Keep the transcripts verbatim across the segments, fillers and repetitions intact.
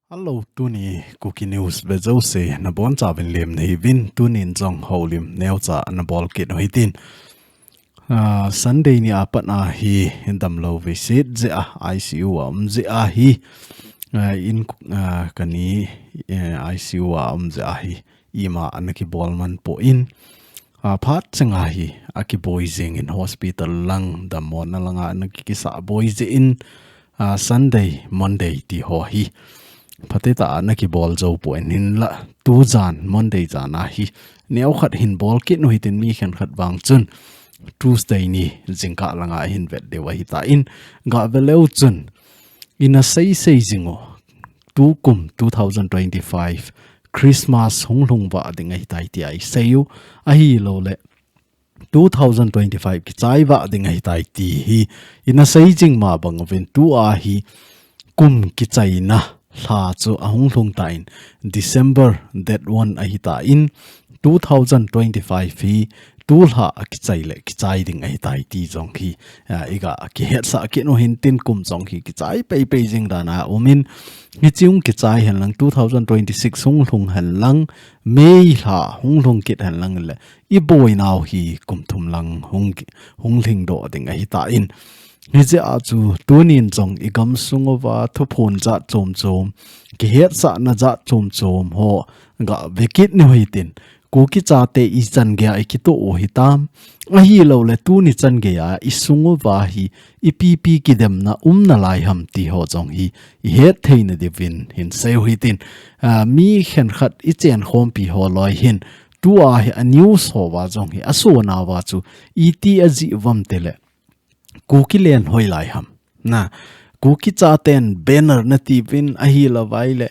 Hello, tuni Kuki News vejouse nabonchauvin lemna hiuvin, tunin jong houlim neocha nabol kit u hitin. Ah, Sunday ni apat ahi, damlou veiset jeh a I C U a um jeh ahi, ah, in, ah, kani, eh, I C U a um jeh ahi, ima ana kibol man poi. Ah, phat cheng ahi, akiboi jingin hospital lang, dammona langa ana ki, kisah boi jeh in, ah, Sunday, Monday ti ho hi phatecha ana kibol jou poi, hinla tujan Monday jan ahi neokhat hin bol kit u hitin, mi khenkhat vang chun Tuesday ni jingkah langa hin vet diu ahitan, gah veleu chun ina seisei jing u, tukum two thousand twenty-five Christmas hung lhung vah ding ahitai tia isei u, ahilouleh two thousand twenty-five kichai vah ding ahitai ti hi ina sei jing ma bang uvin, tua hi kum kichaina lha chu ahung lhung tan, December date one ahitan, two thousand twenty-five hi tulha a kichai le kichai ding ahitai ti jong hi, ah, iga kihetsah kit u hitin, kum jong hi kichai peipei jing dan a umin, hiche hung kichai henlang, two thousand twenty-six hung lhung henlang, May lha hung lhung kit henlang le, iboinau hi kum thum lang hung, hung lhingdoh ding ahitan, hijeh a chu tunin jong igamsung uva thuphon jat chom chom, kihetsahna jat chom chom ho gah ve kit u hitin, Kuki chate ichan geiya ikitoh u hitam, ahilouleh tuni chan geiya isung uva hi ipi ipi kidemna um nalai ham ti ho jong hi ihet theina diuvin hin sei u hitin, ah, mi khenkhat ichenkhompi ho loi hin, tua hi a news hoa jong hi asonauva chu iti ajih uvam tile, Kukiland hoilai ham. Na, Kuki chaten banner nati uvin, ahilouva ile,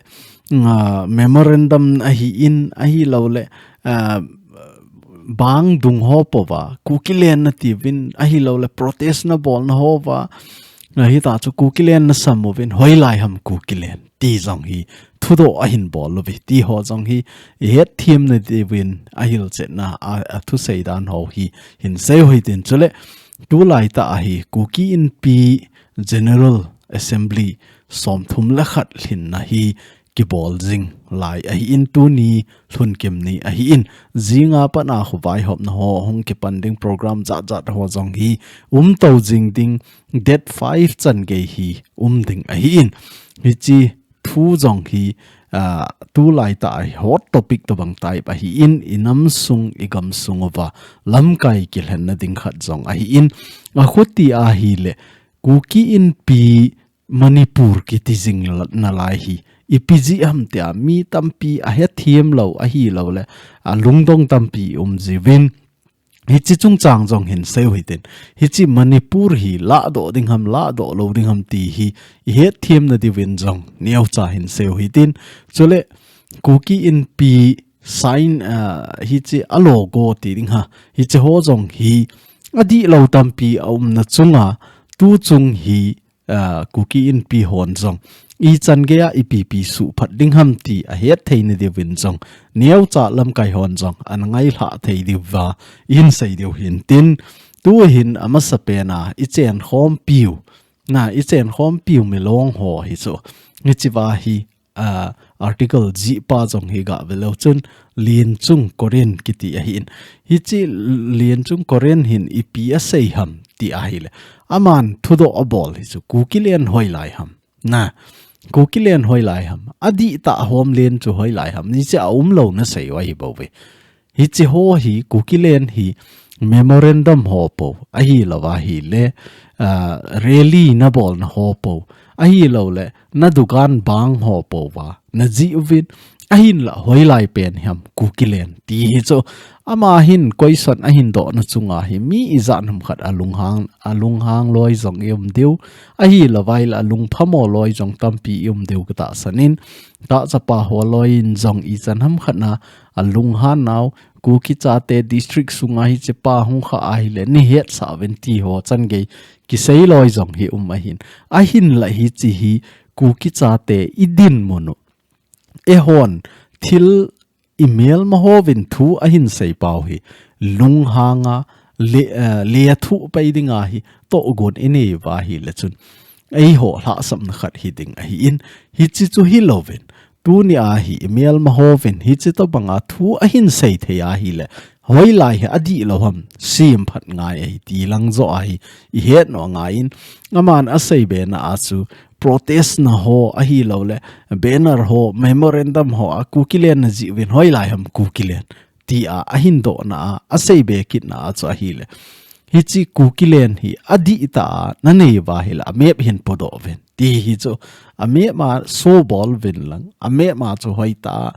ah, memorandum ahin, ahilouleh, ah, bang dung ho pouva, Kukiland nati uvin, ahilouleh protest nabolna houva, ah, hitachu Kukiland nasam uvin, hoilai ham Kukiland ti jong hi thudoh ahin bol uve ti ho jong hi ihet themna diuvin ahilchetna a, athusei dan ho hi hin sei u hitin, chule tulai tah ahi Kuki Inpi General Assembly somthum le khat lhinna hi kibol jing lai ahin, tuni lhunkim ni ahin, jinga pat a kho vaihopna ho hung kipan ding, program jat jat ho jong hi umtou jing ding, date five chan gei hi um ding ahin, hiche thu jong hi, ah, tulai tah a hot topic tobang type ahin, inamsung igamsung uva lamkai kilhenna ding khat jong ahin, akhuti ahile Kuki Inpi Manipur kiti jing nalai hi ipi jeh ham tia mi tampi ahethem lou ahilouleh alungdong tampi um jiuvin, hiche chungchang jong hin sei u hitin, hiche Manipur hi lahdoh ding ham, lahdoh lou ding ham ti hi ihet themna diuvin jong neocha hin sei u hitin, chule Kuki Inpi sign, ah, hiche a logo ti ding ham, hiche ho jong hi adihlou tampi aumna chunga, tuchung hi, ah, Kuki Inpi hon jong ichan geiya ipi ipi suhphat ding ham ti ahet theina diuvin jong neocha lamkai hon jong ana ngailhah thei diuva ihin sei diu hintin, tuhin amasapen a ichenkhompiu, na, ichenkhompiu Milong ho hi chu, hichea hi, ah, article jihpa jong hi gah veleu chun Lenchung Korean kiti ahin. Hiche Lenchung Korean hin ipi asei ham ti ahile, aman thudoh abol hi chu Kukiland hoilai ham. Na, Kukiland hoilai ham, adihtah a homeland chu hoilai ham, hiche aumlouna sei u ahi bouve. Hiche ho hi, Kukiland hi memorandum ho pou, ahilouva ahile, ah, rally nabolna ho pou, ahilouleh nadukan bang ho pouva najih uvin, ahinla hoilai pen ham Kukiland ti hi chu, ama hin question ahin dohna chunga hi mi ijat ham khat alunghang, alunghang loi jong ium diu, ahilouva ahile alungphamo loi jong tampi ium diu katahsan in, tahchapa ho loi in jong ichan ham khat na alunghan nau, Kuki chate district sunga hichepa hung khah ahile neihetsah uvin ti ho chan gei kisei loi jong hi um ahin. Ahinla hiche hi Kuki chate idinmun u, eihon thil imelma hovin thu ahin seipau hi lunghanga le, eh, lethuh pai dinga hi tohgon inei uva ahile chun eiho lhahsamna khat hiding ahin, hiche chu hilouvin tuni a hi imelma hovin hichi tobanga thu ahin sei thei ahile, hoilai hi adih lou ham, sim phat ngai ahi ti lang jo ahi, ihet nom angaiyin, aman asei bena a chu protest na ho ahilouleh, banner ho, memorandum ho a Kukiland najih uvin hoilai ham Kukiland tia ahin dohna a, asei be kitna a chu ahile. Hichi Kukiland hi adih tah a nanei uva ahile, a map hin podoh uvin. Ti hi chu, a map a show bol uvin lang, a map a chu hoitah a,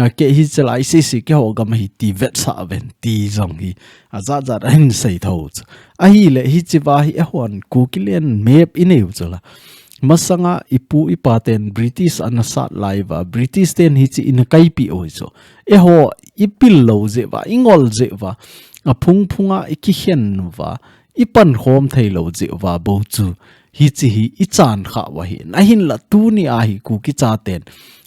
a kei hichi lai sisi keiho gam ahi ti vetsah uvin, ti jong hi, ajat jat ahin sei tho chu. Ahile hichi va hi eihon Kukiland map inei u chu la. Masanga ipu ipa ten British ana sat lai uva, British ten hichi ina kaipi u hi chu. Eiho ipil lou jeh uva, ingol jeh uva, aphung phunga ikikhen uva, ipankhom thei lou jeh uva bou chu. Hichi hi ichan kha u ahi. Ahinla tuni a hi Kuki chaten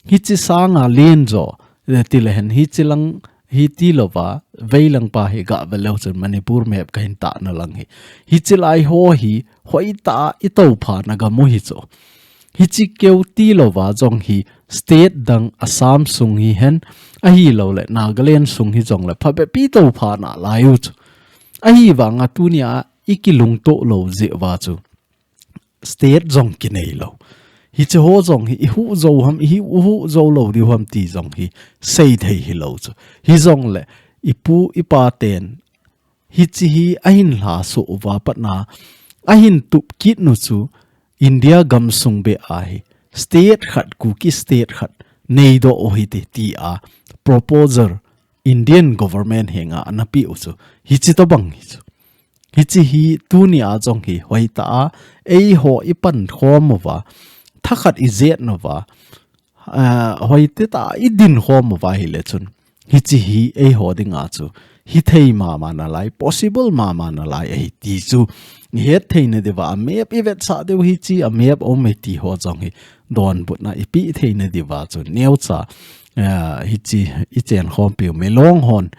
hichi sanga len jo, eh, tilehen hichi lang hiti louva, veilang pa hi gah ve leu chun Manipur map kahin tahna lang hi. Hichi lai ho hi, hoitah a itoupha na gam u hi chu. Hichi keu ti louva jong hi state dang Assam sung hihen, ahilouleh Nagaland sung hi jongle phabep itoupha nalai u chu. Ahivanga tuni a ikilungto lou jeh uva chu state jong kinei lou. Hichi ho jong hi ihuh jou ham, ihuh jou lou diu ham ti jong hi sei thei hilou chu. Hijongle ipu ipa ten hichi hi ahin lhaso uva patna, ahin tup kit nu chu India gamsung beh a hi state khat, Kuki state khat neidoh u hite tia proposal Indian government henga ana pe u chu. Hichi tobang hi chu. Hichi hi tuni a jong hi hoitah a, eiho ipankhom uva, thakhat ijet nauva, ah, hoitah a idin khom uva ahile chun. Hichi hi eiho dinga chu hithei mama nalai, possible mama nalai ahi ti chu. Ihet theina diuva, a map ivetsah diu hichi, a map um e ti ho jong hi donbutna ipi theina diuva chu. Neocha, ah, hichi ichenkhompiu Milong hon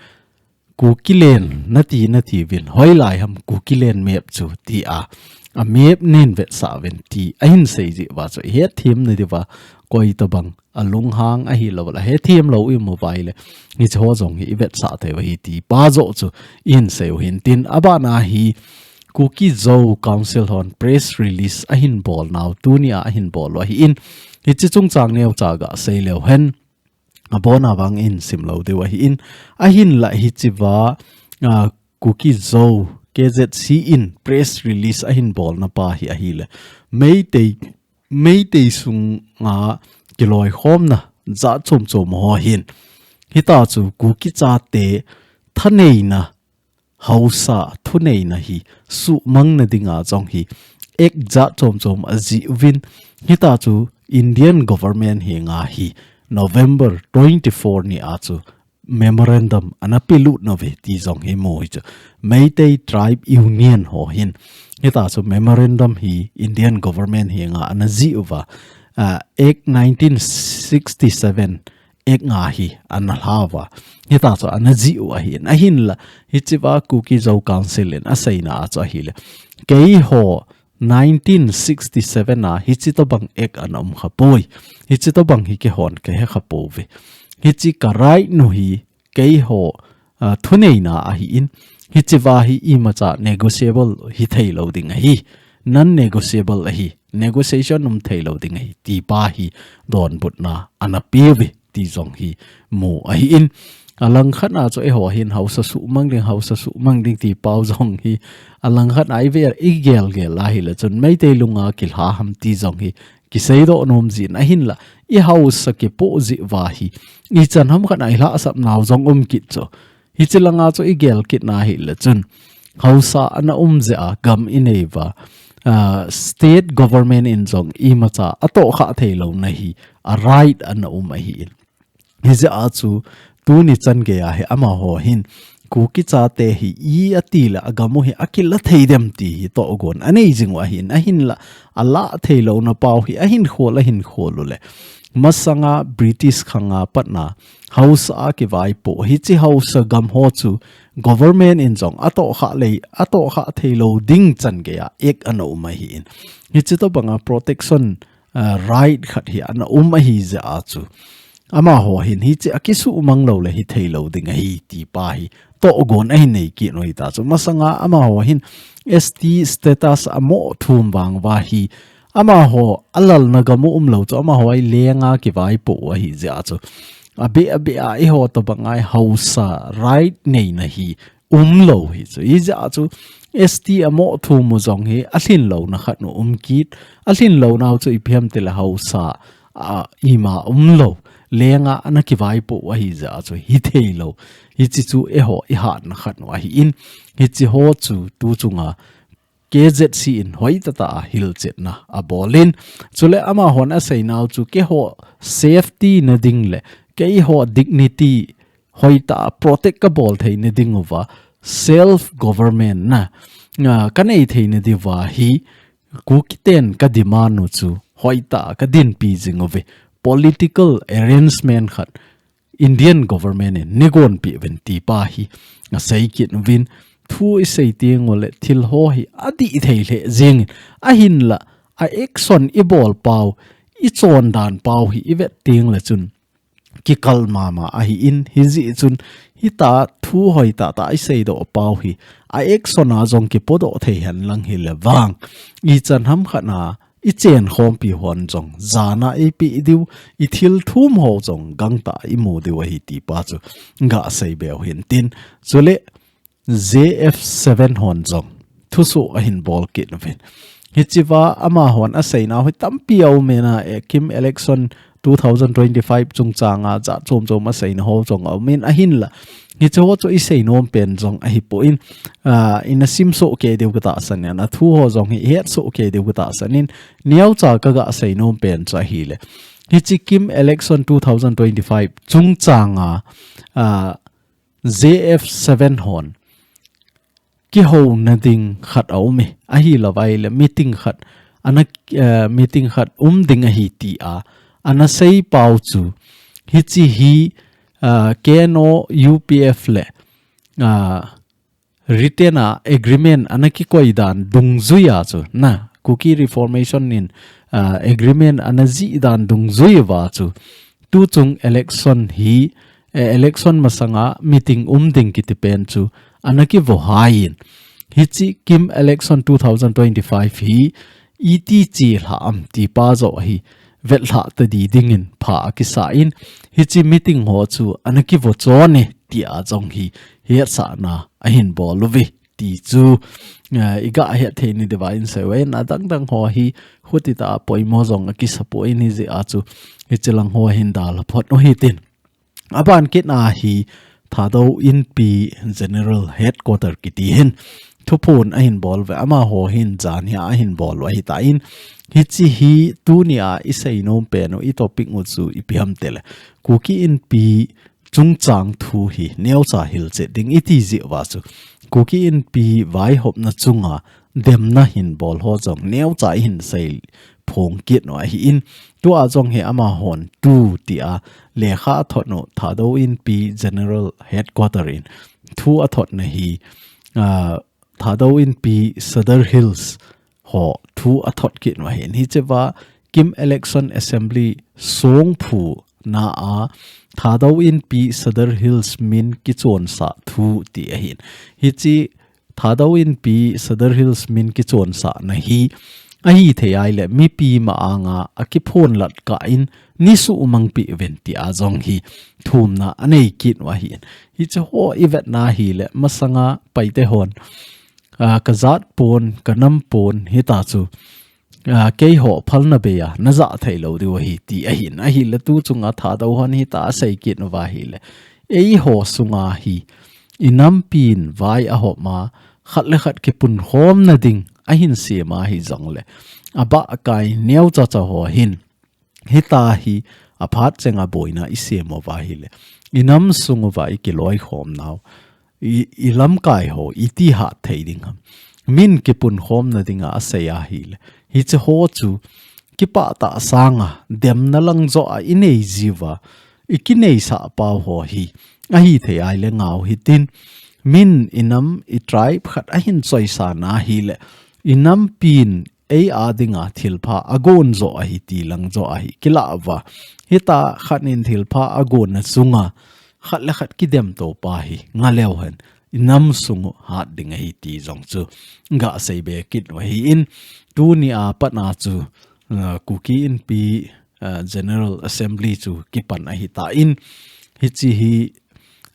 Kukiland nati nati uvin, hoilai ham Kukiland map chu tia, a map neivetsah uvin ti ahin sei jeh uva chu ihet themna diuva, koi tobang alunghang ahilouleh, ahethem lou imu uva ahile, hichi ho jong hi ivetsah thei u ahi ti pa joh chu ihin sei u hintin, abana hi Kuki Zo Council hon press release ahin bol nau, tuni a ahin bol u ahin, hichi chungchang neocha gasei leu hen, abona vang ihin sim lou diu ahin, ahinla hichi va, ah, Kuki Zo K Z C in press release ahin bolna pa hi ahile. Meitei, Meitei sunga kiloikhomna jat chom chom ho hin. Hitia chu Kuki chate thaneina haosa thuneina hi suhmangna dinga jong hi act jat chom chom ajih uvin, hitia chu Indian government henga hi November twenty-four ni a chu memorandum ana pelut nauve ti jong hi mu hi chu. Meitei Tribe Union ho hin hitia chu memorandum hi Indian government henga ana jih uva, ah, Act nineteen sixty-seven Act nga hi ana lhauva. Hitia chu ana jih u ahin. Ahinla, hichi va Kuki Zo Council in aseina a chu ahile. Keiho nineteen sixty-seven a hichi tobang Act ana um khapoi. Hichi tobang hi keihon kahe khapouve. Hichi ka right nu hi keiho, ah, thuneina ahin. Hichi va hi imacha negotiable hithei lou ding ahi. Non-negotiable ahi. Negotiation um thei lou ding ahi, ti pa hi donbutna ana peuve ti jong hi mu ahin. Alangkhat a chu eiho hin haosa suhmang ding, haosa suhmang ding ti pau jong hi. Alangkhat a ive, igel gel ahile chun Meitei lunga kilha ham ti jong hi kiseidoh nom jin ahinla. Ihaosa kipoh jeh uva hi ichan hamkhat a ilhahsap nau jong um kit chu. Hichi langa chu igel kitna ahile chun. Haosa ana um jeh a gam inei uva. Ah, state government in jong imacha atohkhah thei louna hi a right ana um ahin. Hijeh a chu tuni chan geiya hi amaho hin Kuki chate hi i atile agam u hi akila thei dem ti hi tohgon anei jing u ahin, ahinla alah thei louna pau hi ahin khol, ahin khol u le. Masanga British khanga patna haosa a kivaipoh hichi haosa gam ho chu government in jong atohkhah lei, atohkhah thei lou ding chan geiya Act ana um ahin. Hichi tobanga protection, ah, right khat hi ana um ahi jeh a chu. amaho hin hiche akisuhmang lou le hithei lou ding ahi ti pa hi tohgon ahin nei kit u hita chu. Masanga amaho hin S T status amoh thum vang uva hi amaho alalna gam u umlou chu amaho a lenga kivaipoh u ahi jeh a chu. Abeh abeh a eiho tobang a haosa right neina hi umlou hi chu. Hijeh a chu S T amoh thum u jong hi alhin louna khat u um kit. Alhin lounau chu ipi ham itile haosa a, ima umlou. Lenga ana kivaipoh u ahi jeh a chu hithei lou. Hiche chu eiho ihatna khat u ahin. Hiche ho chu tu chunga K Z C in hoitah tah a hilchetna abol in. Chule amahon aseinau chu keiho safety na ding le keiho dignity hoitah a protect kabol theina ding uva self government na, ah, kanei theina diuva hi Kuki ten kademand u chu hoitah a kadinpi jing uve. Political arrangement khat Indian government in neigonpeh uvin ti pa hi asei kit uvin. Thu isei teng u le thil ho hi adih thei lheh jeng in ahinla a action ibol pau, ichondan pau hi ivet teng le chun kikal mama ahin, hijeh chun hita thu hoitah tah iseidoh pau hi a action a jong kipodoh thei henlang hile vang ichan ham khat na ichen khompi hon jong jana eipeh diu, ithil thum ho jong gangtah a imu diu ahi ti pa chu gasei beu hintin. Chule J F seven hon jong thusoh ahin bol kit uvin. Hichea amahon aseinau hi tampi aum in a, eh, KIM election two thousand twenty-five chungchang a jat chom chom aseina ho jong aum in ahinla. Hiche ho chu isei nom pen jong ahipoi, ah, ina simsoh kei diu katahsan in, athu ho jong hi ihetsoh kei diu katahsan in, neocha kagasei nom pen chu ahile. Hiche KIM election two thousand twenty-five chungchang a, ah, J F seven hon kihouna ding khat aum e, ahilou vai le meeting khat, ana, eh, meeting khat um ding ahi tia ana sei pau chu, hiche hi, ah, K N O U P F le, ah, written a agreement ana kikoi dan dungjuia chu, na, Kuki Reformation in, ah, agreement ana jih dan dungjuiya chu, tuchung election hi, eh, election masanga meeting um ding kiti pen chu ana kivohai in. Hiche KIM election two thousand twenty-five hi iti chelhah am ti pa joh hi vetlhah tadi dingin pha akisa in, hiche meeting ho chu ana kivochon e tia jong hi hetsahna ahin bol uve ti chu, eh, iga hetthei nadiuva insei uve. Adang dang ho hi hutitah a poimo jong akisapoi, hijeh a chu hichelang ho hin dalha phot u hitin. Aban kit a hi Thadou Inpi General Headquarter kiti hin thuphon ahin bol uve, amaho hin jan hi ahin bol u ahitan, hiche hi tunia isei nom pen u, itopic u chu ipi ham itile Kuki Inpi chungchang thu hi neocha hilchet ding iti jeh uva chu Kuki Inpi vaihopna chunga demna hin bol ho jong neocha ihin sei phong kit u ahin, tua jong hi amahon tu tia lekha athot u Thadou Inpi General Headquarter in thu athotna hi, ah, Thadou Inpi Sadar Hills ho thu athot kit u ahin. Hichea KIM Election Assembly songphuna a Thadou Inpi Sadar Hills min kichonsah thu ti ahin. Hiche Thadou Inpi Sadar Hills min kichonsahna hi ahithei ahile mipi ma-anga akiphonlat kah in neisuhmangpeh uvin tia jong hi thumna anei kit u ahin. Hiche ho ivetna hile masanga Paite hon, ah, kajat pon, kanam pon hita chu, ah, keiho phalna bei a najah thei lou diu ahi ti ahin. Ahile tuchunga Thadou hon hita asei kit uva ahile, eiho sunga hi inampin vai ahopma, khat le khat kipunkhomna ding ahin sema hijongle, abahkai neocha cha ho hin hita hi aphat chenga boina isem uva ahile, inam sung uva ikiloikhomnau, i, ilamkai ho iti hat thei ding ham? Min kipunkhomna dinga asei ahile, hiche ho chu kipah tah sanga demna lang joh a inei jiuva, ikineisah pau ho hi ahithei ahile ngau hitin, min inam itribe khat ahin choisahna ahile, inampin ei a dinga thilpha agon jo ahi ti lang jo ahi kila va. Hita khat in thilpha agon na sunga khat le khat kidem to pa hi nga leo hen. I nam sung u hat ding ahi ti jong chu ga sei be kit u ahi in, tuni a pat na chu, uh, Kuki Inpi, uh, General Assembly chu kipan ahi ta in, hichi hi,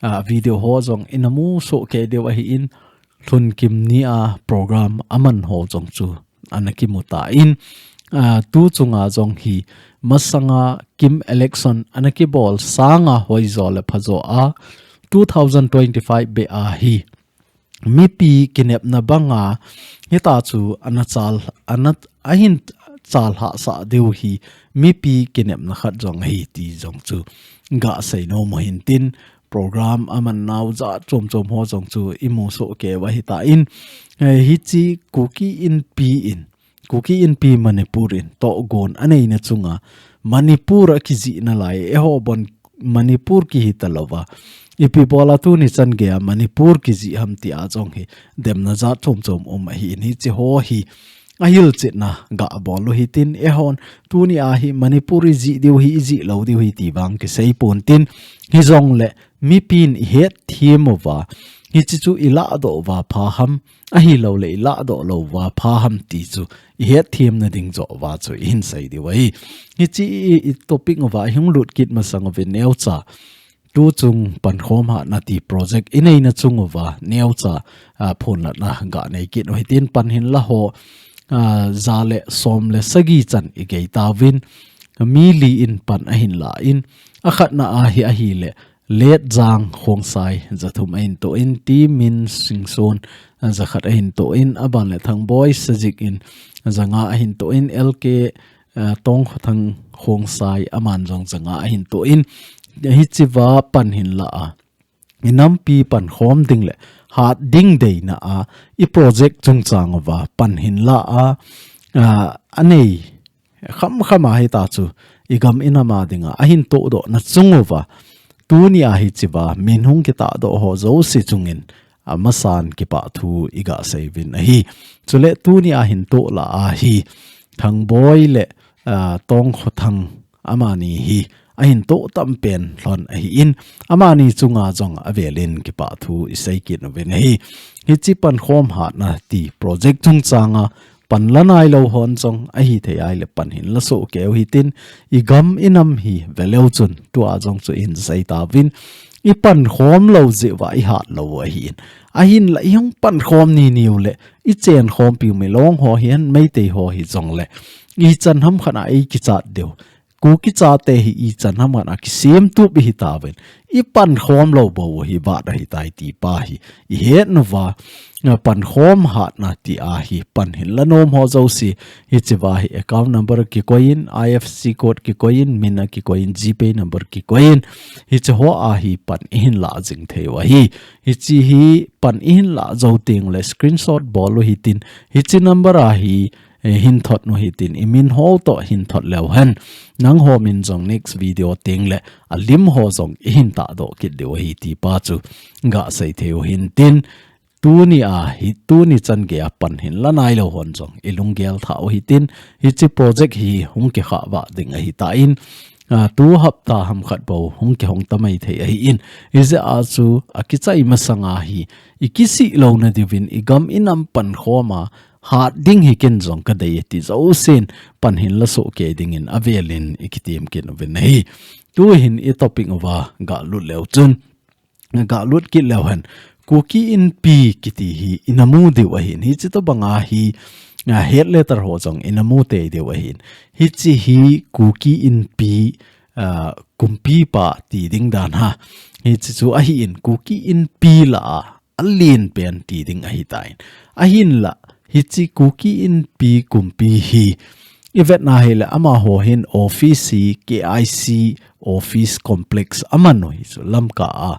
uh, video ho jong i na mu so ke deu ahi in, Lhunkim ni a program aman ho jong chu ana kimu ta in, uh, tu chunga jong hi masanga KIM election ana kibol sanga hoi jo le pha jo a two thousand twenty-five be a hi mipi kinepna banga hita chu ana chal, ana ahin chal ha sa deu hi mipi kinepna khat jong hi ti jong chu ga sei nom u hin tin program aman nau ja chom chom ho jong chu i mu so ke va hita in, eh, hichi Kuki Inpi in Kuki Inpi Manipur in togon anei na chunga Manipur a kijih na lai, eiho bon Manipur kihi ta lova. Ipi bola tuni chan gei a Manipur kijih ham ti a jong hi demna ja chom chom um ahi in hichi ho hi ahilchetna ga bol u hi tin eihon tuni a hi Manipur i jih diu hi i jih lo diu hi ti vang kisei pon tin hi jong le mipin i het thiem uva, hichi chu i lah doh uva pha ham, ahi lo le i lah doh lo uva pha ham ti chu i het thiem na ding jo uva chu i hin sei diu ahi. Hichi i, i topic uva i hung lut kit masang uvin neucha tu chung pankhom hatna ti project i nei na chung uva neucha, a, phun latna ga nei kit u hi tin pan hin la ho, a, za le som le sagi chan i gei ta uvin mi li in pan ahin la in a khatna a hi ahi le Letjang Khongsai za thum ahin to in, Timin Singson za khat ahin to in, aban le Thangboi Sajik in za nga ahin to in, L K, eh, Tongkhothang Khongsai aman jong za nga ahin to in, hichi va pan hin la a. I nampi pankhom ding le hat ding deina a, i project chungchang uva pan hin la a, a, anei kham kham a hita chu i gam i nam a dinga ahin todoh na chung uva tuni a hichi va min hung kitah doh ho jouse chungin amasan kipah thu i ga sei uvin ahi. Chule tuni a hin toh la a hi Thangboi le, ah, Tongkhothang amani hi ahin toh tam pen lhon ahi in, amani chunga jong avel in kipah thu i sei kit uvin ahi. Hichi pankhom hatna ti project chungchanga pan la nai lo hon jong ahi thei ai le pan hin la so keu hi tin, i gam i nam hi ve leu chun tua jong chu i hin sei ta uvin, i pankhom lo jeh uva i hat lo u ahi in, ahin la i hung pankhom ni niu le i chen khompiu Milong ho hihen, Meitei ho hi jong le i chan ham khat a ei kichat diu. Kuki chate hi i chan ham khat a kisem tup i hi ta uvin, i pankhom lo bou hi vat ahi tai ti pa hi i het nu va, a, pankhom hatna ti a hi pan hin la nom ho jouse, hichi va hi account number kikoi in, I F S C code kikoi in, min a kikoi in, GPay number kikoi in, hichi ho a hi pan i hin la jing thei u ahi. Hichi hi pan i hin la jou teng le screenshot bol u hi tin, hichi number a hi eh, hin thot nu hi tin, i min ho toh hin thot leu hen. Nang ho min jong next video teng le a lim ho jong i hin tah doh kit diu ahi ti pa chu ga sei thei u hin tin, tuni a hi, tuni chan gei a pan hin la nai lo hon jong i lunggel tha u hi tin, hichi project hi hung kikha va ding ahi ta in, a, tu hapta ham khat bou hung kihong ta mai thei ahi in, hijeh a chu a kichai masanga hi i kisih lo na diuvin i gam i nam pankhom a, hat ding hi ken jong ka dei ti jousen pan hin la so kei dingin avel in i kitem kit uvin ahi. Tu hin i topic uva ga lut leu chun, ga lut kit leu hen, Kuki Inpi kiti hi i na mu diu ahin, hichi tobang a hi, a, head letter ho jong i na mu tei diu ahin, hichi hi Kuki Inpi, a, kumpipa ti ding dan ha, hichi chu ahi in Kuki Inpi la a a len pen ti ding ahi ta in. Ahin la, hichi Kuki Inpi kumpi hi i vet na hi le amaho hin office hi K I C office complex aman u hi chu Lamka a.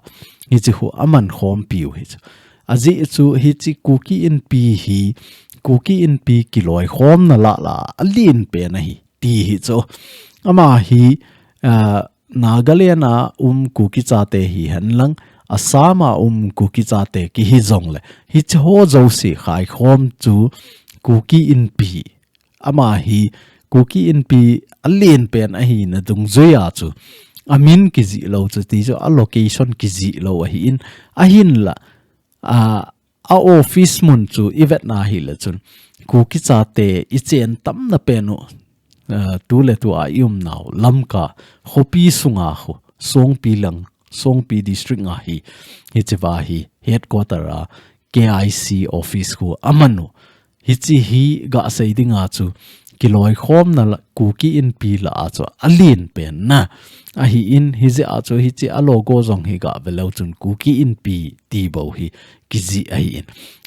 Hichi khu aman khompiu hi chu. Ajeh chu hichi Kuki Inpi hi, Kuki Inpi kiloikhomna la la a len pen ahi ti hi chu. Ama hi, a, Nagaland a um Kuki chate hi hen lang, Assam a um Kuki chate kihi jong le, hichi ho jouse khaikhom chu Kuki Inpi ama hi Kuki Inpi alen pen ahina dungjuia chu amin kijih lou chu ti chu a location kijih lou ahin, ahinla, a, a office mun chu i vetna hile chun Kuki chate i chen tamna pen u, a, tu le tu a i umnau Lamka khopi sunga khu Songpi lang, Songpi district nga hi, hichea hi headquarter a K I C office khu aman u. Hiche hi gasei dinga chu kiloikhomna la, Kuki Inpi lah a chu alen pen na ahin, hijeh a chu hiche a logo jong hi gave leu chun Kuki Inpi ti bou hi kijih ahin.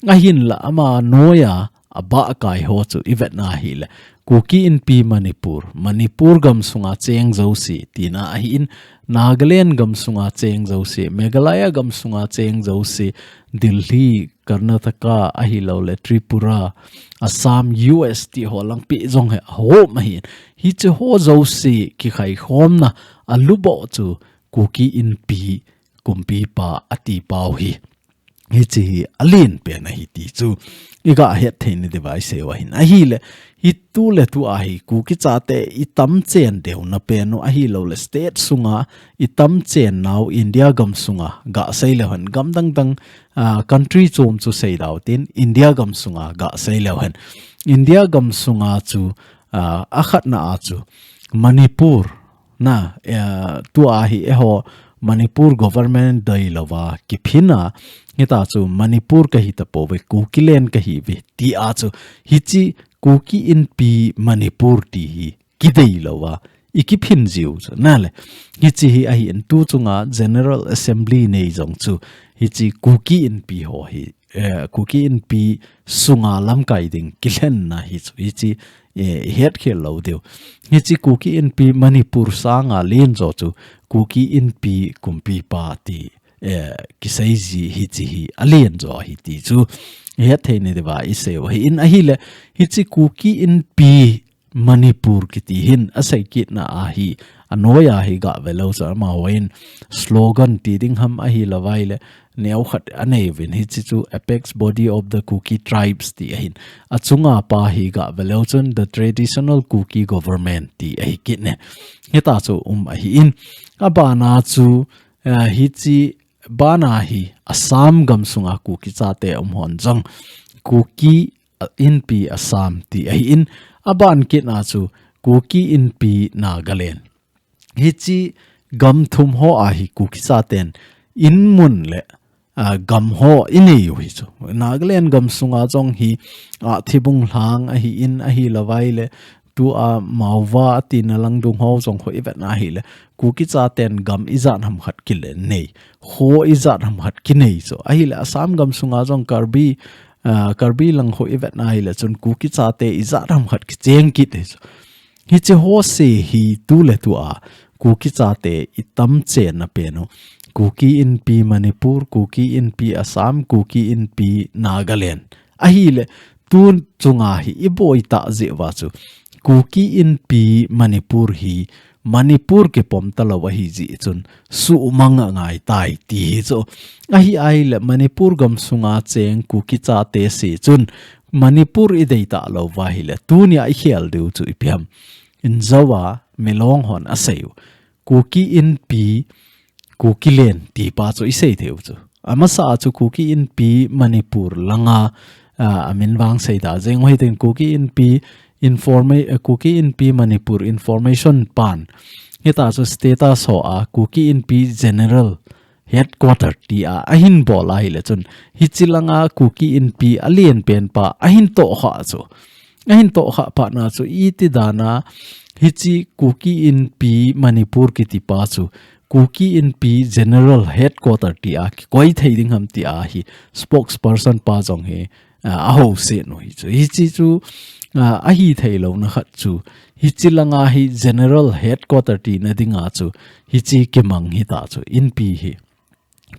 Ahinla ama noiya abah kai ho chu i vetna hile Kuki Inpi Manipur, Manipur gam sunga cheng jouse tina ahin, Nagaland gam sunga cheng jouse, Meghalaya gam sunga cheng jouse, Delhi, Karnataka ahilouleh Tripura, Assam, U S ti ho langpi jong hi ahom ahin. Hiche ho jouse kikhaikhomna a luboh chu Kuki Inpi kumpipa ati pau hi. Hiche hi alen pen ahi ti chu i gahet thei nadiuva i seiu ahin. Ahile, hi tu le tu a hi Kuki chate i tamchen deuna pen u ahilouleh state sunga i tamchen nau India gam sunga gasei leu hen, gam dang dang, a, country chom chu sei dau tin India gam sunga gasei leu hen. India gam sunga chu, a, akhatna a chu Manipur na, eh, tua hi eiho Manipur government deilouva kiphin a, hitia chu Manipur kahi tapouve, Kukiland kahiuve, tia chu hiche Kuki Inpi Manipur ti hi kideilouva i kiphin jiu chu nale. Hiche hi ahin, tu chunga General Assembly nei jong chu hiche Kuki Inpi ho hi, eh, Kuki Inpi sunga lamkai ding kilhenna hi chu, hiche, eh, i hetkhel lou diu. Hiche Kuki Inpi Manipur sanga alen jo chu Kuki Inpi kumpipa ti, eh, kisei ji hiche hi alen jo ahi ti chu i het thei nadiuva i seiu ahin. Ahile, hiche Kuki Inpi Manipur kiti hin asei kitna a hi, anoiya hi gave leu chun amahon slogan ti ding ham ahilouva ahile, neokhat anei uvin, hiche chu Apex Body of the Kuki Tribes ti ahin. Achunga pa hi gave leu chun The Traditional Kuki Government ti ahi kit ne. Hitia chu um ahin. Abana chu, eh, hiche bana hi Assam gam sunga Kuki chate um hon jong Kuki Inpi Assam ti ahin, aban kitna chu Kuki Inpi Nagaland. Hiche gam thum ho a hi Kuki chaten in mun le, a, gam ho i neiu hi chu. Nagaland gam sunga jong hi, a, Thibung Lhang ahin, ahilouva ahile, tua Maova tina lang dung ho jong ho i vetna hile, Kuki chaten gam ijat ham khat kile nei, ho ijat ham khat kinei chu. Ahile Assam gam sunga jong Karbi, a, Karbi lang ho i vetna hile chun Kuki chate ijat ham khat kicheng kit hi chu. Hiche ho se hi tu le tu a Kuki chate i tamchenna pen u, Kuki Inpi Manipur, Kuki Inpi Assam, Kuki Inpi Nagaland. Ahile, tu chunga hi i boi ta jeh uva chu Kuki Inpi Manipur hi Manipur kipom talou ahi jeh chun sumang angai tai ti hi chu. Ahi ahile Manipur gam sunga cheng Kuki chate se chun Manipur i dei talouva ahile, tunia i khel diu chu ipi ham. Injou a, Milong hon aseiu, Kuki Inpi, Kukiland ti pa chu i sei theiu chu. Amasa a chu Kuki Inpi Manipur langa, a, amin vang sei da jeng u hitin Kuki Inpi informa-, eh, Kuki Inpi Manipur information pan. Hitia chu status ho a Kuki Inpi General Headquarter tia ahin bol ahile chun, hiche langa Kuki Inpi alen pen pa ahin tohkha chu. Ahin tohkha phatna chu iti dana hiche Kuki Inpi Manipur kiti pa chu Kuki Inpi General Headquarter tia kikoi thei ding ham tia hi spokesperson pa jong hi, a, ahouset u hi chu. Hiche chu, a, ahi theilouna khat chu, hiche langa hi General Headquarter tina dinga chu, hiche kimang hita chu, Inpi hi.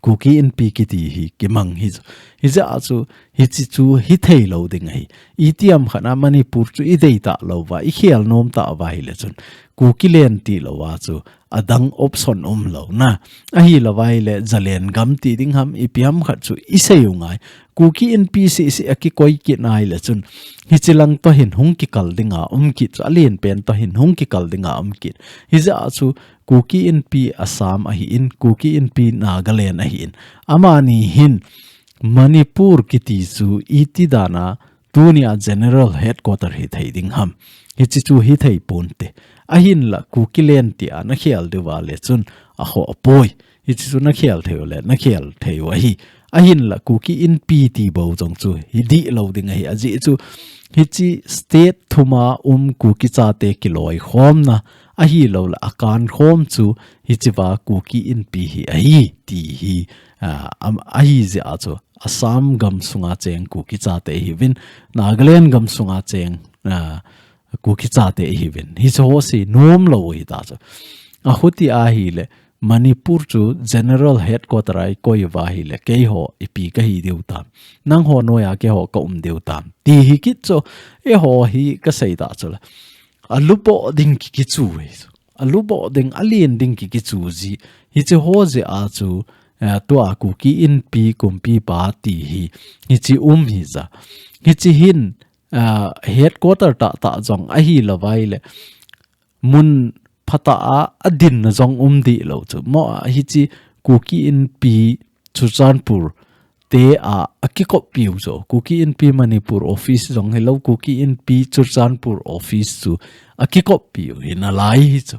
Kuki Inpi kiti hi kimang hi chu. Hijeh a chu, Hichi chu hithei lou ding ahi. Itiham khat a Manipur chu idei talou va, ikhel nom tauva ahile chun, Kuki len tilou a chu adang option umlou na. Ahilou va ahile Zalen gam ti ding ham, ipi ham khat chu isei u ngai. Kuki Inpi sisi akikoi kit nai le chun, hichi lang toh hin hung kikal dinga um kit chu, alen pen toh hin hung kikal dinga um kit. Hijeh a chu Kuki Inpi Assam ahin, Kuki Inpi Nagaland ahin, amani hin Manipur kiti chu iti dan a tunia General Headquarter hithei ding ham. Hichi chu hithei ponte. Ahinla Kuki len tia nakhel diu va le chun akhoh poi. Hichi chu nakhel thei u le, nakhel thei u ahi. Ahinla Kuki Inpi ti bou jong chu hidih lou ding ahi. Ajeh chu hichi state thum a um Kuki chate kiloikhomna ahilou le akankhom chu hichi va Kuki Inpi hi ahi ti hi, ah, am-, ahijeh a chu Assam gam sunga cheng Kuki chate hiuvin, Nagaland gam sunga cheng, ah, Kuki chate hiuvin. Hichi ho sei nom lou hita chu. Ahuti ahile, Manipur chu General Headquarter a ikoi uva ahile, keiho ipi kahi diu tam. Nangho noiya keiho kaum diu tam. Ti hi kit chu, eiho hi kasei ta chu la. Aluboh ding ki, kichu hi chu. Aluboh ding, alen ding ki, kichu ji. Hichi ho jeh a chu, eh, tua Kuki Inpi kumpipa ti hi. Hichi um hija. Hichi hin, ah, headquarter tahtah jong ahilou va ahile, mun phatah a adinna jong um dih lou chu. Mo a hichi Kuki Inpi Churachandpur te a, akikoppiu chu. Kuki Inpi Manipur office jong hilou, Kuki Inpi Churachandpur office chu akikoppiu hi nalai hi chu.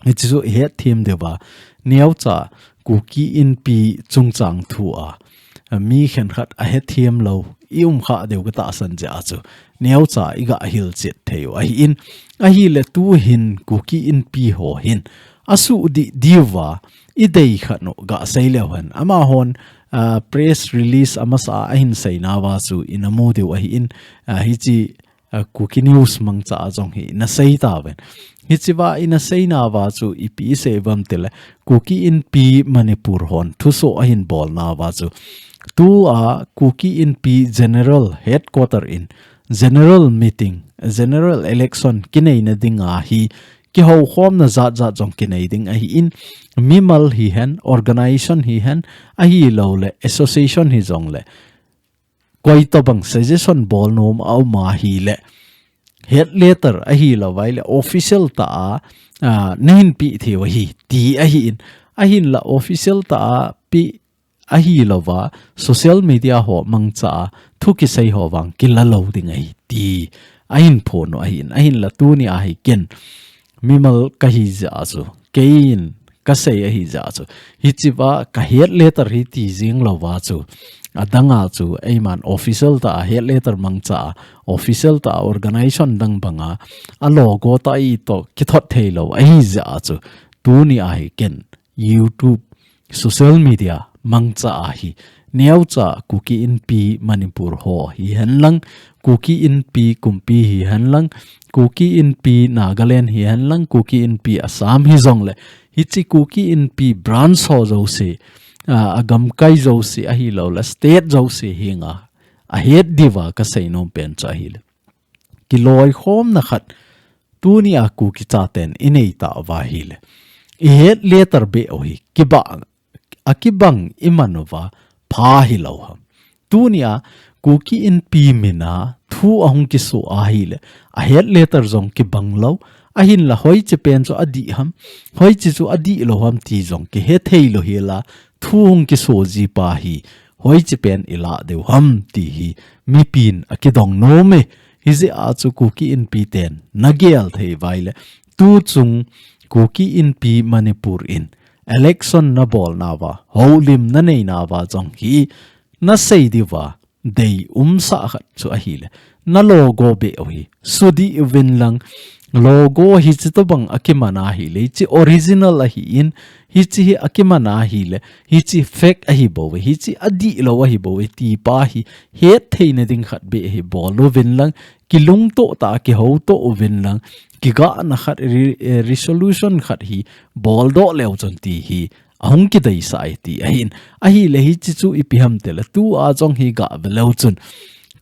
Hichi chu ihet them diu va, neocha Kuki Inpi chungchang thu a, a mi khenkhat ahet them lou, i um kha diu katahsan jeh a chu, neocha iga hilchet thei u ahin, ahile tu hin Kuki Inpi ho hin, asuh dih diu va, idei khat u gasei leu hen. Amahon, ah, press release amasa a ahin seina uva chu ina mu diu ahin, ah, hichi, ah, Kuki News mangcha a jong hi ina sei tauvin. Hichi va ina seina uva chu ipi isei uvam tile, Kuki Inpi Manipur hon thuso ahin bolna uva chu, tua Kuki Inpi General Headquarter in General Meeting, General Election kineina dinga hi, kihoukhomna jat jat jong kinei ding ahin, mimal hihen, organization hihen, ahilou le association hijongle, koi tobang suggestion bol nom aum ahile, head letter ahilou va ahile official tah a, ah, nahin pe thei u ahi, ti ahin, ahinla official tah a pe ahilou va, social media ho mangcha a thu kisei ho vang kila lou ding ahi, ti ahin phon u ahin, ahinla tunia hi ken mimal kahi jeh a chu, keiin kasei ahi jeh a chu, hichi va ka head letter hi ti jing lou va chu, adang a chu, eiman official tah a head letter mangcha a, official tah a organization dang banga, a logo tah itoh kithot thei lou ahi jeh a chu, tunia hi ken YouTube, social media mangcha a hi, neocha Kuki Inpi Manipur ho hihen lang, Kuki Inpi kumpi hihen lang, Kuki Inpi Nagaland hihen lang, Kuki Inpi Assam hijongle, hichi Kuki Inpi branch ho jouse, a, agamkai jouse ahilou le, state jouse henga ahet diuva kasei nom pen chu ahile, kiloikhomna khat tunia Kuki chaten inei tauva ahile, i head letter beh u hi kibang, akibang iman uva pha hilou ham. Tunia Kuki Inpi mina thu ahung kiso ahile, a head letter jong kibang lou, ahinla hoiche pen chu adih ham, hoiche chu adih lou ham ti jong kihe thei lou hela, thu hung kiso ji pa hi, hoiche pen ilah diu ham ti hi, mipin akidong nom e. Hijeh a chu Kuki Inpi ten nagel thei uva ahile, tuchung Kuki Inpi Manipur in election nabolna uva, houlim nanei nauva jong hi, nasei diuva deium sah khat chu ahile, na logo beh u hi sudih uvin lang, logo hichi tobang akiman ahile, hichi original ahin, hichi hi akiman ahile, hichi fake ahi bouve, hichi adih lou ahi bouve, ti pa hi het theina ding khat beh hi bol uvin lang, kilungto tah a kihouto uvin lang, kigahna khat, re-, eh, resolution khat hi boldoh leu chun ti hi ahung kideisah e ti ahin. Ahile hiche chu ipi ham tile, tua jong hi gah ve leu chun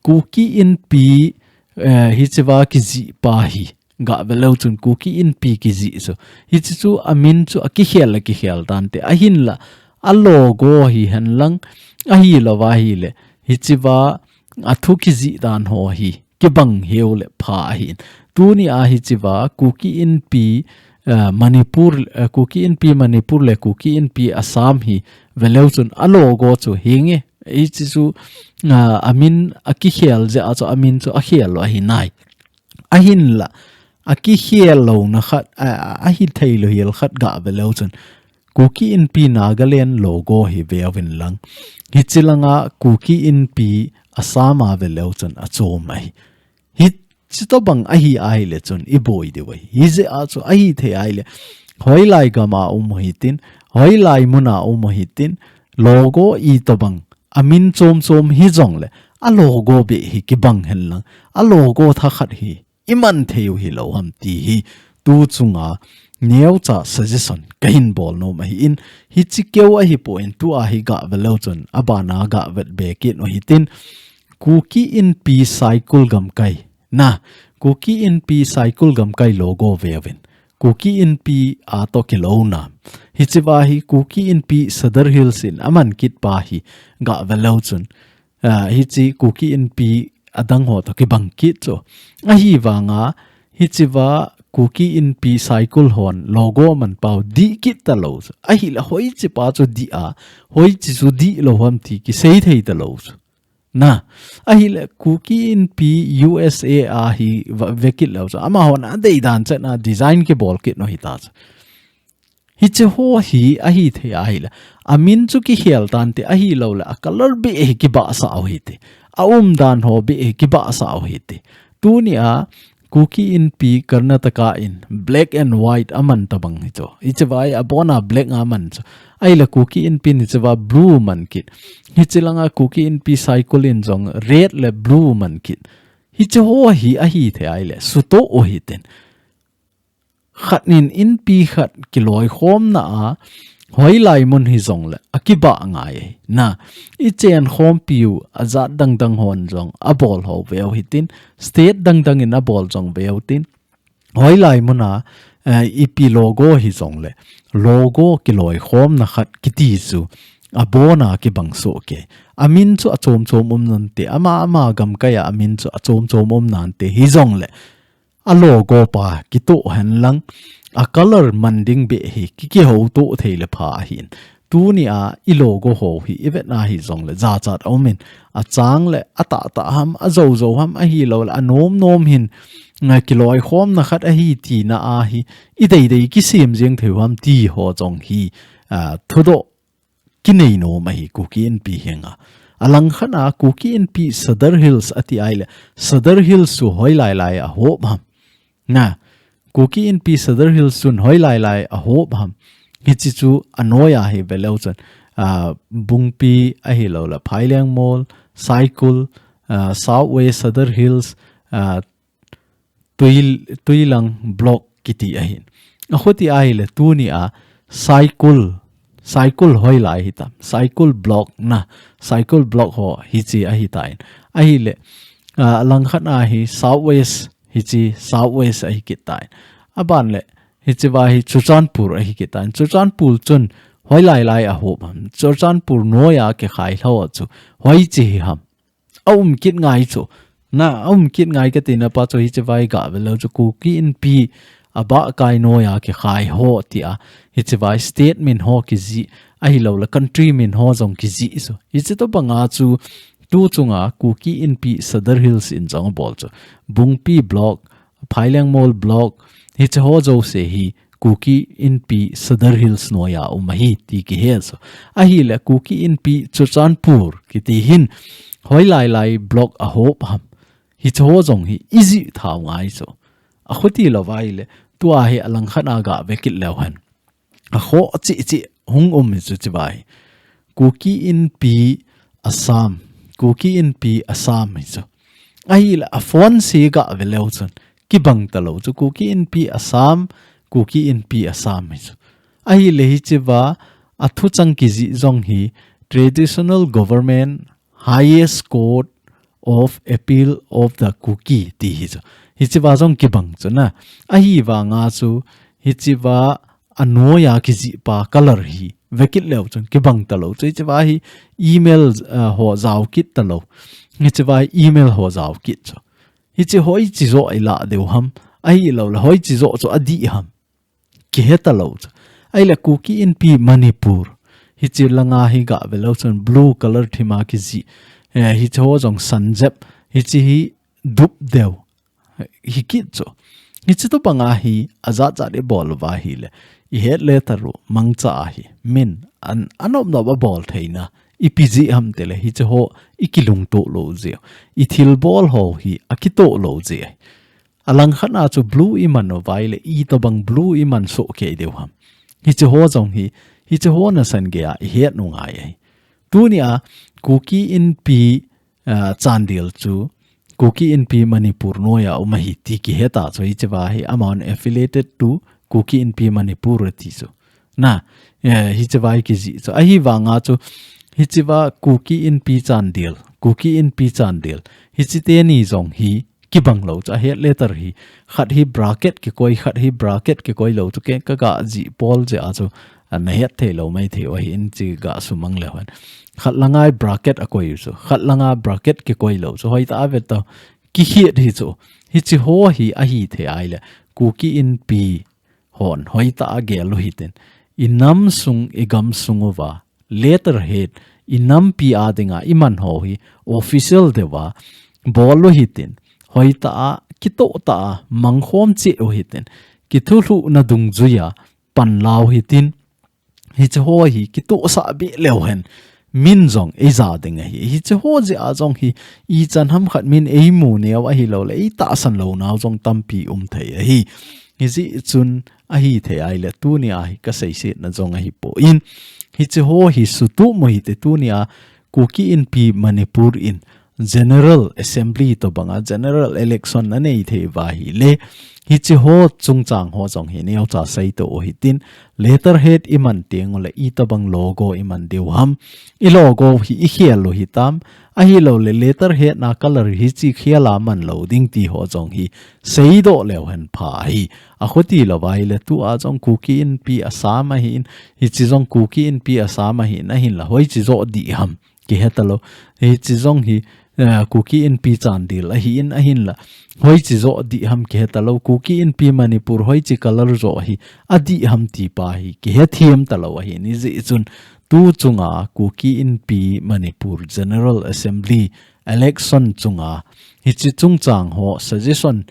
Kuki Inpi, eh, hichea kijih pa hi gah ve leu chun Kuki Inpi kijih chu, hiche chu amin chu akikhel le kikhel tante, ahinla a logo hihen lang, ahilou va ahile hichea athu kijih dan ho hi kibang heu le pha ahin. Tunia hichea Kuki Inpi, eh, Manipur, eh, Kuki Inpi Manipur le Kuki Inpi Assam hi ve leu chun a logo chu hinge, hiche chu, ah, amin akikhel jeh a chu amin chu akhel lou ahi nai. Ahinla, akikhel louna khat, a, a, ahithei lou hel khat gah ve leu chun Kuki Inpi Nagaland logo hi veuvin lang, hiche langa Kuki Inpi Assam a ve leu chun achom ahi. Hiche tobang ahi ahile chun iboi diu ahi. Hijeh a chu ahithei ahile, hoilai gam a um u hitin, hoilai mun a um u hitin, logo itobang amin chom chom hijongle, a logo beh hi kibang hen lang, a logo thakhat hi iman thei u hilou ham ti hi tu chunga neocha suggestion kahin bol nom ahin, hiche keu ahipon tua hi gah ve leu chun abana gah vet be kit u hitin, Kuki Inpi Saikul gamkai. Na, Kuki Inpi Saikul gamkai logo veuvin, Kuki Inpi a toh kilouna. Hichea hi Kuki Inpi Sadar Hills in aman kit pa hi gah ve leu chun, ah, hiche Kuki Inpi adang ho toh kibang kit chu. Ahivanga hichea Kuki Inpi Saikul hon logo man pau dih kit talou chu. Ahile hoiche pa chu dih a, hoiche chu dih lou ham ti kisei thei talou chu. Na, ahile Kuki Inpi U S A a hi va-, ve kit leu chu, amahon adei dan chan a design kibol kit u hita chu. Hiche ho hi ahithei ahile, amin chu kikhel tante, ahilouleh a color beh hi kibahsah u hite, a umdan ho beh hi kibahsah u hite. Tunia Kuki Inpi Karnataka in black and white aman tobang hi chu. Hichea hi abona black a man chu. Ahile Kuki Inpi in hichea blue man kit. Hiche langa Kuki Inpi Saikul in jong red le blue man kit. Hiche ho hi ahithei ahile, sutoh u hitin. Khat nin inpi khat kiloikhomna a, hoilai mun hijongle, akibah ngai ahi. Na, ichenkhompiu, ajat dang dang hon jong, abol ho veu hitin, state dang dang in abol jong veu tin, hoilai muna, eh, ipi logo hijongle, logo kiloikhomna khat kiti chu, abona kibang soh kei. Amin chu achom chom um nante, ama ama gamkai a amin chu achom chom um nante hijongle, a logo pa kitoh hen lang, a color man ding beh hi ki, kihoutoh thei le pha ahin. Tunia i logo ho hi i vetna hijongle jachat aumin, achang le atahtah ham, ajoujou ham ahilouleh anom nom hin, nga kiloikhomna khat ahi tina a hi, i deidei kisem jeng thei u ham ti ho jong hi, ah, thudoh kinei nom ahi Kuki Inpi henga. Alangkhat a Kuki Inpi Sadar Hills ati ahile, Sadar Hills chu hoilai lai a hop ham. Na, Kuki Inpi Sadar Hills chun hoilai lai a hop ham. Hiche chu anoiya hi ve leu chun, ah, Bungpi ahilouleh Phailengmol, Saikul, ah, South West Sadar Hills, ah, Tui, Tuilang block kiti ahin. Akhuti ahile tunia Saikul, Saikul hoilai hitam. Saikul block na, Saikul block ho hiche ahitan. Ahile, ah, langkhat a hi South West, hiche South West ahi kitan. Aban le, hichea hi Churachandpur ahi kitan. Churachandpur chun hoilai lai a hop ham. Churachandpur noiya kikhai lhou chu hoiche hi ham. Aum kit ngai chu. Na, aum kit ngai katina pa chu hichea hi gah ve leu chu Kuki Inpi abahkai noiya kikhai ho tia. Hichea hi state min ho kijih, ahilouleh country min ho jong kijih chu. Hiche tobanga chu tu chunga Kuki Inpi Sadar Hills in jong abol chu. Bungpi block, Phailengmol block, hiche ho jouse hi Kuki Inpi Sadar Hills noiya um ahi ti kihe chu. Ahile Kuki Inpi Churachandpur kiti hin hoilai lai block a hop ham. Hiche ho jong hi ijih thau ngai chu. Akhuti lou vai le, tua hi alangkhat a gah ve kit leu hen. Akhoh cheh cheh hung um hi chu hichea hi. Kuki Inpi Assam. Kuki Inpi Assam hi chu. Ahile a font se gah ve leu chun kibang talou chu Kuki Inpi Assam, Kuki Inpi Assam hi chu. Ahile hichea, athuchang kijih jong hi Traditional Government Highest Court of Appeal of the Kuki ti hi chu. Hichea jong kibang chu na. Ahivanga chu hichea anoiya kijih pa color hi vekit leu chun kibang talou. Chu hichea hi email, uh, ho jao kit talou. Hichea hi email ho jao kit chu. Hiche hoiche joh ilah diu ham. Ahilouleh hoiche joh chu adih ham. Kihe talou chu. Ahile Kuki Inpi Manipur. Hiche langa hi gah ve leu chun blue color thima kijih. Eh, hiche ho jong sanjep. Hiche hi dup deu. Hi kit chu. Hiche tobanga hi ajat jat ibol uva ahile. Ihet le taru mangcha ahi. Min an, anop nop abol theina. Ipi jeh ham tile hiche ho ikilungto lou jeh. Ithilbol ho hi akitoh lou jeh. Alangkhat a chu blue iman uva ahile, itobang blue iman soh kei diu ham. Hiche ho jong hi, hiche ho nasan geiya ihet u ngai ahi. Tunia Kuki Inpi, ah, Chandel chu, Kuki Inpi Manipur noiya um ahi ti kihet a chu hichea hi amahon affiliated to Kuki Inpi Manipur ati chu. Na, eh, hichea hi kijih chu. Ahivanga chu, hichea Kuki Inpi Chandel, Kuki Inpi Chandel. Hiche teni jong hi kibang lou chu, ahet le taru hi. Khat hi bracket kikoi, khat hi bracket kikoi lou chu, kei kagah jih pol jeh a chu, ana het thei lou maithei u ahin chu gah sumang leu hen. Khat langa bracket akoi u chu, khat langa bracket kikoi lou chu, hoitah a ve tao, kihet hi chu. Hiche ho hi ahithei ahile, Kuki Inpi hon hoitah a gel u hitin. Inam sung, igam sung uva letterhead, inampi a dinga iman ho hi official deuva bol u hitin. Hoitah a, kitoh tah a, mangkhom cheh u hitin. Kithulhuhna dungjuiya pan la u hitin. Hiche ho hi kitohsah beh leu hen. Min jong eija ding ahi. Hiche ho jeh a jong hi ichan ham khat min eimu neo ahilouleh eitahsan lou nau jong tampi um thei ahi. Hijeh chun ahithei ahile tunia hi kaseisetna jong ahipoi. Hiche ho hi sutup u hite tunia Kuki Inpi Manipur in General Assembly tobanga General Election anei thei uva ahile. Hiche ho chungchang ho jong hi neocha seito u hitin letterhead iman teng uleh itobang logo iman diu ham. I logo hi ikhel u hitam. Ahilouleh letterhead na color hiche khel a man lou ding ti ho jong hi seidoh leu hen pha ahi. Akhuti louva ahile tua jong Kuki Inpi Assam ahin, hiche jong Kuki Inpi Assam ahin, ahinla hoiche joh dih ham. Kihe talou. Hiche jong hi, eh, Kuki Inpi Chandel ahin, ahinla hoiche joh dih ham kihe talou. Kuki Inpi Manipur hoiche color joh hi adih ham ti pa hi kihe them talou ahin. Hijeh chun tu chunga Kuki Inpi Manipur General Assembly election chunga hiche chungchang ho suggestion,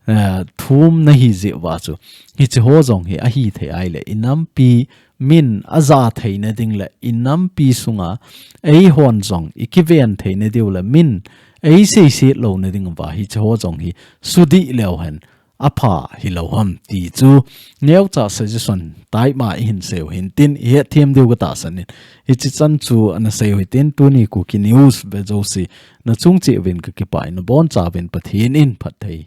eh, thumna hi jeh uva chu. Hiche ho jong hi ahithei ahile inampi min aja theina ding le inampi sunga eihon jong ikiven theina diu le min eiseiset louna ding uva hiche ho jong hi sudih leu hen apha hilou ham ti chu neocha suggestion taima ihin seiu hintin ihet them diu katahsan in. Hiche chan chu ana seiu hitin tuni Kuki News ve jouse nachung cheh uvin kakipah in nabonchauvin Pathen in phatthei